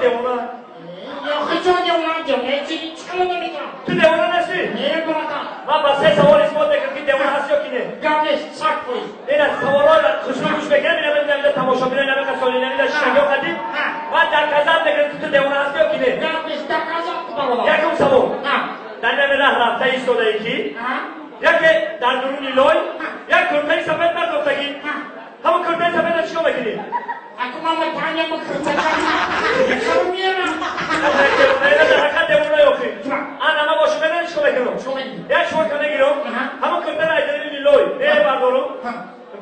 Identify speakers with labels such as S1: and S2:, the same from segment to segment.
S1: Девона.
S2: Ё девона, девона, чӣ кала намедонам.
S1: Ту девона ҳастӣ?
S2: Не, братан.
S1: Ман ба се савол исбот мекунам, ки девона ҳастӣ ё ки не.
S2: Гап нест, 100%.
S1: Ина саволҳоро хушрӯ гӯш мекунам, ина мебинам, тамошобино, ина меқасоли, ина шишагиҳо қадим. Ман доказать мекунам, ки ту девона ҳастӣ ё ки не.
S2: Гап нест, доказать ку, бародар.
S1: Якум савол. Дар нами раҳ рафта истодаӣ, ки яке дар дуруни лой як куртаи сафед партофтагӣ. Ҳамон куртаи сафедро чикор мекунӣ?
S2: Аку мама таня ма курта мера.
S1: Дар ҳақиқат девона ёхӣ. Ана ма бошум, медонӣ чикор мекунам? Як чорка мегирам, ҳамон куртаро аз даруни лой мебардорам,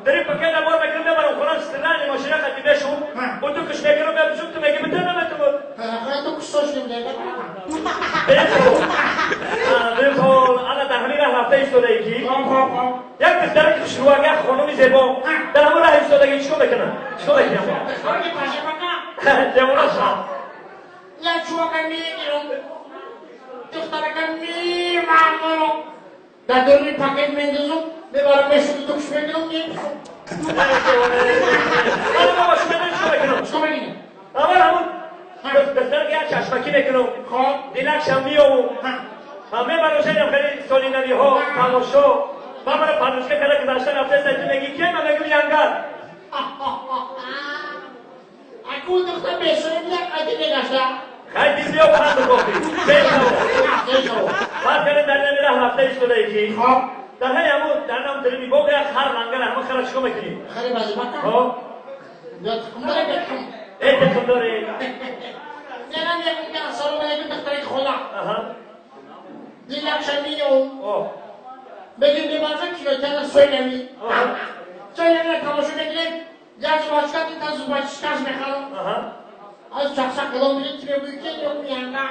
S1: дари пакета бор мекунам, мебарам хона, стиральный машина қати бешум, утюг кш мекунам, мепӯшум, ту меги битен наметавон.
S2: Ту кустош немеда.
S1: Дуюм савол. Ана дар ҳамин раҳ рафта истодаӣ, ки як духтари хушрӯак, як хонуми зебо дар ҳамон раҳ истодагӣ, чикор мекунад? Чикор мекунам? Девона шав.
S2: Як чувака мегирам, духтарака мемамонам, дар дуруни пакет мендозум, мебарам, мешум, дукш мекунам, мепӯшам.
S1: Ана ма бошум, медонӣ чикор мекунам?
S2: Чикор мекунӣ?
S1: Аввал ҳамон духтарака як чашмакӣ мекунам, дилакшам меёвум, мебарам шайдам хеле соли навиҳо тамошо. Ман мара подружка када гузашта рафта, ту меги ке? Ман мегум янгар.
S2: Аку духтар бешоим як қади мегашта.
S1: Хай, бисёр панду кофӣ. Сеюм савол. Фарз кардем, дар нами раҳ рафта истодаӣ, ки дар ҳай ҳамун дар нам даруни боғ як хар лангар, ҳамон хара чикор мекунӣ?
S2: Хари вазифака.
S1: Хоб.
S2: Ё тухм дора, бе тухм?
S1: Э, тухм дорӣ.
S2: Ненам мегум, ки ассалому алайкум, духтари хола. Дилакша меёвум. Бегим, бебарза кинотеатр сойлами. Сойлами тамошо мекунем, як жвачка, дита зубочисткаш мехарам. Аз чақчақ калом мегӯ, ки мегӯӣ, ки мегӯм, янга.